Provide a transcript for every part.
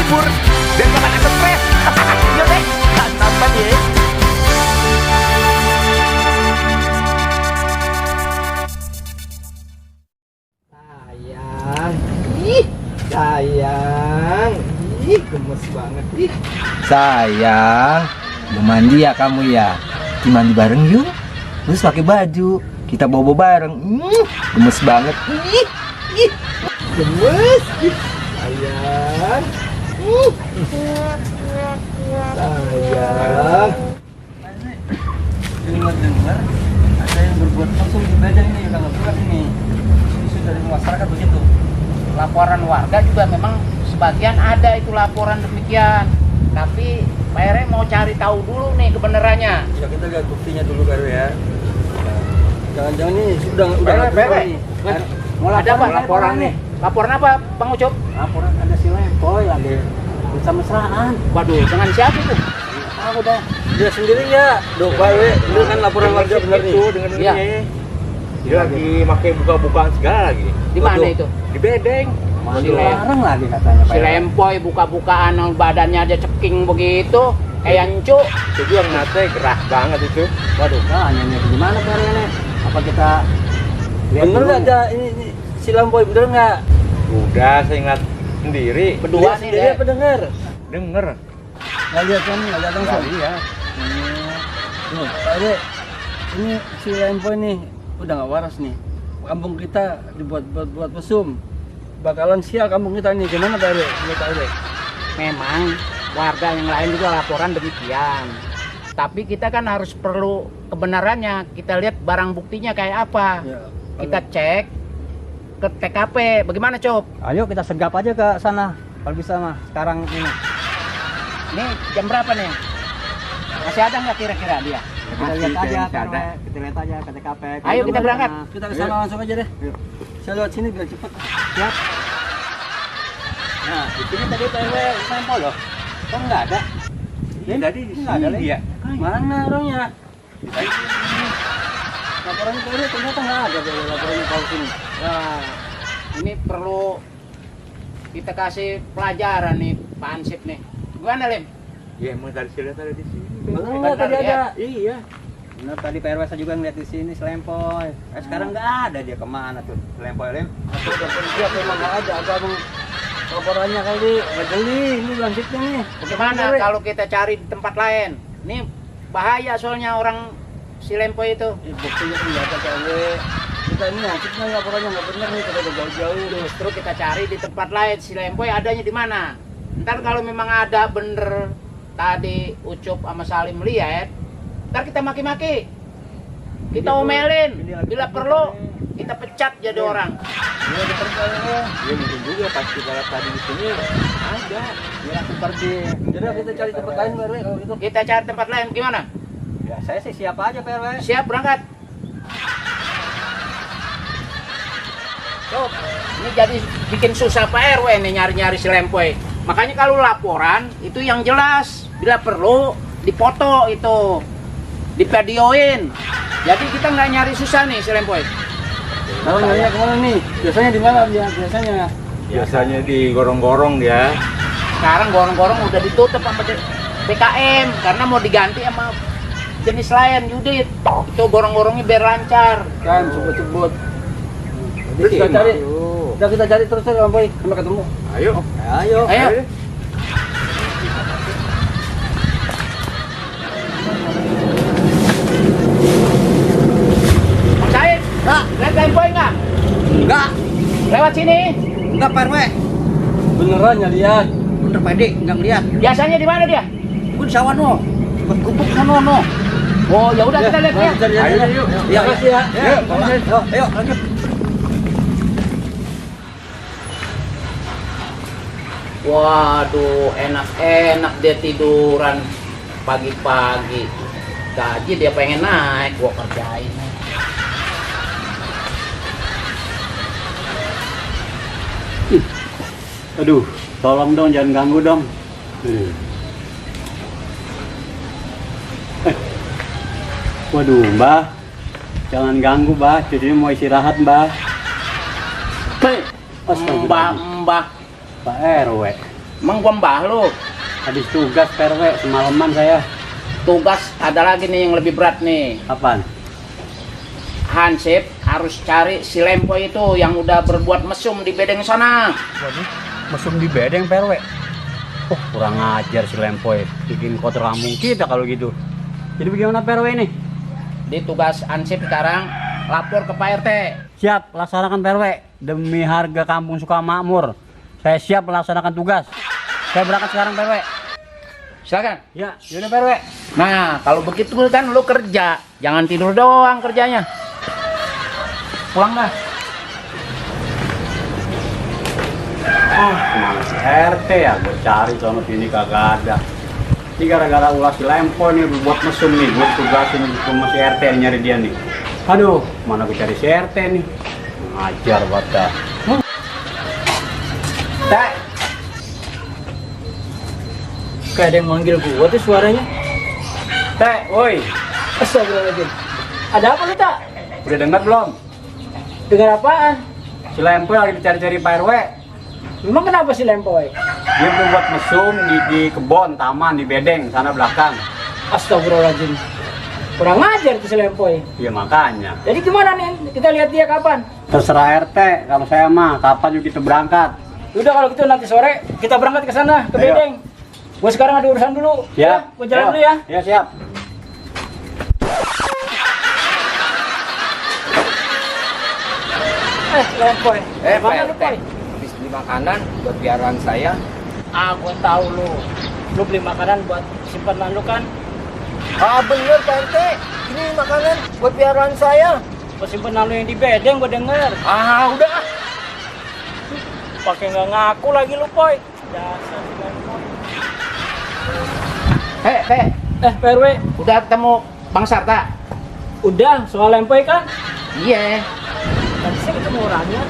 libur dan gak ada stres. Yuk deh, nonton ya. Sayang, sayang, gemes banget. Sayang, mau mandi ya kamu ya? Kita mandi bareng yuk. Terus pakai baju, kita bobo bareng. Gemes banget. Gemes, sayang. Sayang. Dengar ada yang berbuat langsung di badan nih kalau bukan nih. Isu dari masyarakat begitu. Laporan warga juga memang sebagian ada itu laporan demikian. Tapi Pak RW mau cari tahu dulu nih kebenarannya. Ya kita lihat buktinya dulu baru ya. Jangan-jangan nih udah RW. Mau Ada apa? laporan nih. Laporan apa, Bang Ucup? Laporan ada si Lempoy lagi mesra-mesraan. Waduh, dengan siapa itu? Aku dah. Dia sendiri ya. Duh, Pak RW, itu kan laporan warga benar nih. Dengan Iya. Dia lagi pakai buka-bukaan segala lagi. Di mana itu? Di bedeng. Si Lem- Larang lagi katanya Pak Si RW. Lempoy buka-bukaan badannya aja ceking begitu, kayak encu. Itu juga ngate gerah banget itu. Waduh, tanya nih gimana Pak RW nih? Apa kita lihat bener nggak aja ini si Lempoy bener nggak? Udah saya ngeliat sendiri. Berdua Lihat nih sendiri deh. apa denger? Denger. Nggak lihat kan? Nggak lihat langsung. Iya. Tuh, Pak RW, ini si Lempoy nih udah nggak waras nih. Kampung kita dibuat mesum. Bakalan sial kampung kita nih. Gimana Pak RW? Menurut Pak RW? Memang warga yang lain juga laporan demikian. Tapi kita kan harus perlu kebenarannya. Kita lihat barang buktinya kayak apa. Ya, Kita cek ke TKP. Bagaimana, Cop? ayo kita sergap aja ke sana. Kalau bisa mah sekarang ini. Ini jam berapa nih? Masih ada nggak kira-kira dia? Kita lihat aja Pak RW. Kita lihat aja ke TKP. Ayo kita berangkat. Kita ke sana langsung aja deh. Saya lewat sini biar cepet. Siap. Nah, di sini tadi Pak RW sampel loh. Kok nggak ada? Ini tadi di Nggak ada sini lagi. dia. Mana orangnya? Laporan Pak RW ternyata nggak ada laporannya kalau sini. Wah, ini perlu kita kasih pelajaran nih, Pak Ansip nih. Gimana, Lim? Ya emang tadi saya lihat ada di sini. Benar tadi ada. Iya. Benar tadi Pak RW saya juga ngeliat di sini Selempoy. Sekarang nggak ada dia kemana tuh Selempoy Lem? Aku udah pergi apa emang nggak ada? Agak bang laporannya kali nggak jeli ini lanjutnya nih. Bagaimana kalau kita cari di tempat lain? Ini bahaya soalnya orang si Lempoy itu. Buktinya kan nggak ada Pak RW. Kita ini lanjutnya laporannya nggak benar nih kita udah jauh-jauh. Justru kita cari di tempat lain. Si Lempoy adanya di mana? Ntar kalau memang ada bener tadi Ucup sama Salim lihat, ntar kita maki-maki, kita omelin, bila perlu kita pecat jadi orang. Iya betul Pak RW. Iya mungkin juga pas kita lihat tadi di sini ada. Biar aku pergi. Jadi kita cari tempat lain Pak RW kalau gitu. Kita cari tempat lain gimana? Ya saya sih siapa aja Pak RW. Siap berangkat. Cop, ini jadi bikin susah Pak RW nih nyari-nyari si Lempoy. Makanya kalau laporan itu yang jelas, bila perlu dipoto itu, divideoin. Jadi kita nggak nyari susah nih si Lempoy. Kalau nyarinya kemana nih? Biasanya di mana dia? Biasanya? Biasanya di gorong-gorong dia. Sekarang gorong-gorong udah ditutup sama BKM karena mau diganti sama jenis lain Yudit. Itu gorong-gorongnya biar lancar. Kan sebut-sebut. Jadi kita cari. Udah kita cari terus aja Boy sampai ketemu. Ayo. Ayo. Ayo. Bang Said, lihat Lempoy nggak? Enggak. Lewat sini. Enggak Pak RW. Beneran ya lihat. Bener Pak Dik, enggak ngeliat. Biasanya di mana dia? Gue di sawah no. Gubuk sono no. Oh, ya udah kita lihat ya. Ayo yuk. Iya, makasih ya. Ayo, ayo lanjut. Waduh, enak-enak dia tiduran pagi-pagi. Gaji dia pengen naik, gua kerjain. Aduh, tolong dong jangan ganggu dong. Waduh, Mbah. Jangan ganggu, Mbah. Jadi mau istirahat, Mbah. Mbah-mbah. Pak RW. Emang gua mbah lu. Habis tugas PRW semalaman saya. Tugas ada lagi nih yang lebih berat nih. Apaan? Hansip harus cari si Lempoy itu yang udah berbuat mesum di bedeng sana. Waduh, mesum di bedeng PRW. Oh, kurang ajar si Lempoy. Bikin kotor kampung kita kalau gitu. Jadi bagaimana PRW ini? Di tugas Hansip sekarang lapor ke Pak RT. Siap, laksanakan PRW. Demi harga kampung Sukamakmur, saya siap melaksanakan tugas. Saya berangkat sekarang PRW. Silakan. Ya, yaudah PRW. Nah, kalau begitu kan lu kerja, jangan tidur doang kerjanya. Pulang dah. Oh, kemana si RT ya? Gue cari sono sini kagak ada. Ini gara-gara ulah si Lempoy nih buat mesum nih. Gue tugasin sama si RT nyari dia nih. Aduh, mana gue cari si RT nih? Ngajar banget dah. Teh, Kayak ada yang manggil gua tuh suaranya. Teh, woi. Astagfirullahaladzim. Ada apa lu, Tak? Udah dengar belum? Dengar apaan? Si Lempoy lagi dicari-cari Pak RW. Memang kenapa sih Lempoy? Dia buat mesum di kebon, taman, di bedeng, sana belakang. Astagfirullahaladzim. Kurang ajar tuh si Lempoy. Iya makanya. Jadi gimana nih? Kita lihat dia kapan? Terserah RT, kalau saya mah kapan juga kita berangkat. Udah kalau gitu nanti sore kita berangkat ke sana, ke Ayo. bedeng. Gua sekarang ada urusan dulu. Ya, Gua jalan dulu ya. Ya siap. Lempoy. Mana lu, Poy? Habis beli makanan buat piaraan saya. Ah, gua tahu lu. Lu beli makanan buat simpanan lu kan? Ah bener Pak RT, ini makanan buat piaraan saya. Buat simpanan lu yang di bedeng gua denger. Ah udah. Pakai nggak ngaku lagi lu, Poy. Dasar si Lempoy. Teh, PRW, udah ketemu Bang Sarta? udah soal Lempoy kan? Iya. Tadi saya ketemu orangnya,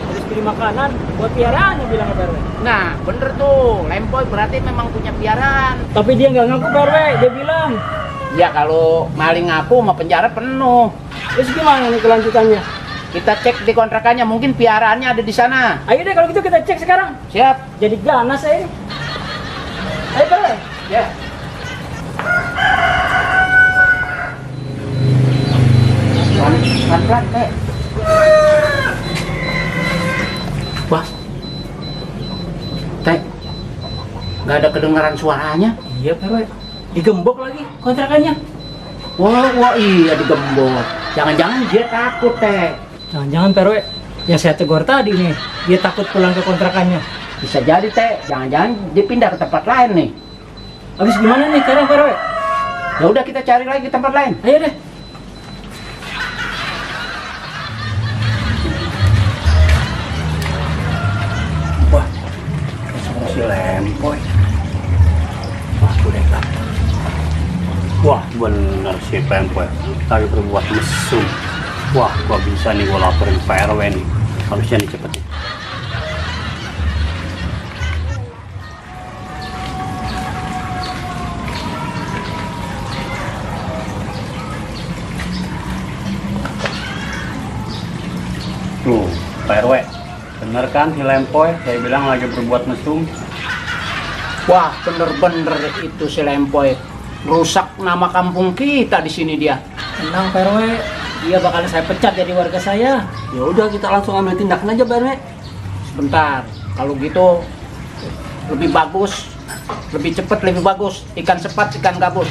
habis beli makanan buat piaraannya bilang ke PRW. Nah, bener tuh. Lempoy berarti memang punya piaraan. Tapi dia nggak ngaku PRW, dia bilang. Ya kalau maling ngaku sama penjara penuh. Terus gimana nih kelanjutannya? Kita cek di kontrakannya, mungkin piaraannya ada di sana. Ayo deh kalau gitu kita cek sekarang. Siap. Jadi ganas saya ini. Ayo PRW. Ya. Pelan-pelan, Teh. Wah. Teh. Nggak ada kedengaran suaranya. Iya PRW. Digembok lagi kontrakannya. Wah, iya digembok. Jangan-jangan dia takut, Teh. Jangan-jangan PRW yang saya tegur tadi nih, dia takut pulang ke kontrakannya. Bisa jadi, Teh. Jangan-jangan dia pindah ke tempat lain nih. Habis gimana nih sekarang PRW? Ya udah kita cari lagi tempat lain. Ayo deh. Wah, sama si Lempoy. Wah, udah tak. Wah, bener si Lempoy. Lagi berbuat mesum. Wah, gua bisa nih gua laporin Pak RW nih. Harusnya nih cepet nih. Tuh, Pak RW, bener kan si Lempoy? Saya bilang lagi berbuat mesum. Wah, bener-bener itu si Lempoy. Rusak nama kampung kita di sini dia. Tenang PRW, dia bakal saya pecat jadi warga saya. Ya udah kita langsung ambil tindakan aja Pak RW. Sebentar, kalau gitu lebih bagus, lebih cepat, lebih bagus. Ikan sepat, ikan gabus.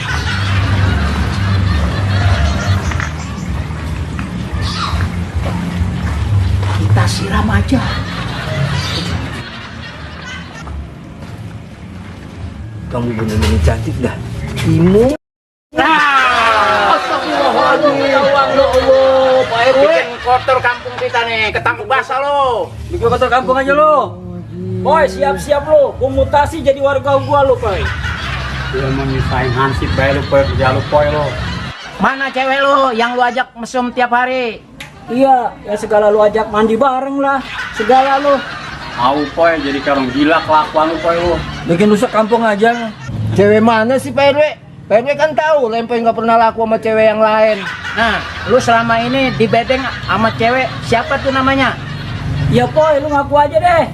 Kita siram aja. Kamu bener-bener cantik dah. Imu. Astagfirullahaladzim. Ya Allah, Pak RW. Bikin kotor kampung kita nih, ketangkep basah lo. Bikin kotor kampung aja lo. Boy, siap-siap lo, gua mutasi jadi warga gua lo, Boy. Dia mau nyusahin Hansip bae lu Poy, kerja lu Poy lo. Mana cewek lo yang lu ajak mesum tiap hari? Iya, ya segala lu ajak mandi bareng lah, segala lu. Tahu Poy, jadi kayak orang gila kelakuan lu Poy lo. Bikin rusak kampung aja. Cewek mana sih Pak RW? Pak RW kan tahu Lempoy nggak pernah laku sama cewek yang lain. Nah, lu selama ini di bedeng sama cewek siapa tuh namanya? Ya Boy, lu ngaku aja deh.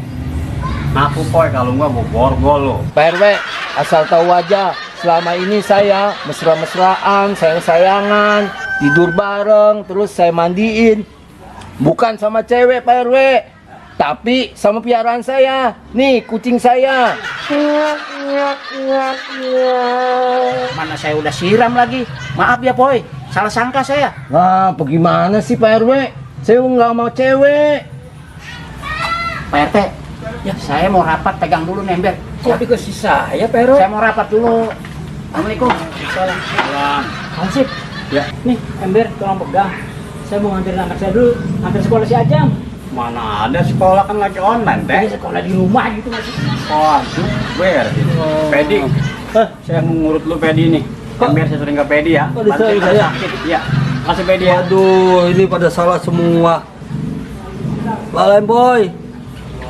Aku poy kalau nggak mau borgol lo. Pak RW, asal tahu aja, selama ini saya mesra-mesraan, sayang-sayangan, tidur bareng, terus saya mandiin. Bukan sama cewek Pak RW, tapi sama piaraan saya. Nih, kucing saya. Mana saya udah siram lagi. Maaf ya Poy, salah sangka saya. Nah, bagaimana sih Pak RW? Saya nggak mau cewek. Pak RT, ya saya mau rapat, pegang dulu nih ember. Kok dikasih saya, Pak RW? Saya mau rapat dulu. Assalamualaikum. Salam. Salam. Hansip, Ya. nih ember tolong pegang. Saya mau nganterin anak saya dulu, nganter sekolah si Ajam. Mana ada sekolah kan lagi online Dia teh. sekolah di rumah gitu masih. Waduh, ber. Pedi. Saya mau ngurut lu Pedi nih. Kan biar saya sering ke Pedi ya. Oh, bisa, Bantu bisa, saya ya. sakit. Iya. Kasih Pedi ya. Waduh, ini pada salah semua. Pak Lemboy,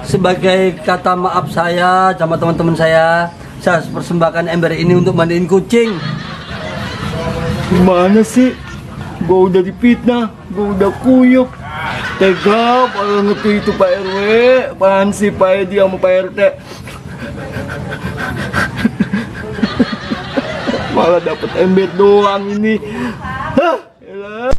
sebagai kata maaf saya sama teman-teman saya persembahkan ember ini untuk mandiin kucing. Gimana sih? Gue udah dipitnah, gue udah kuyuk. Tega banget itu Pak RW. Apaan sih Pak Edi sama Pak RT? Malah dapet ember doang ini. Hah, elah.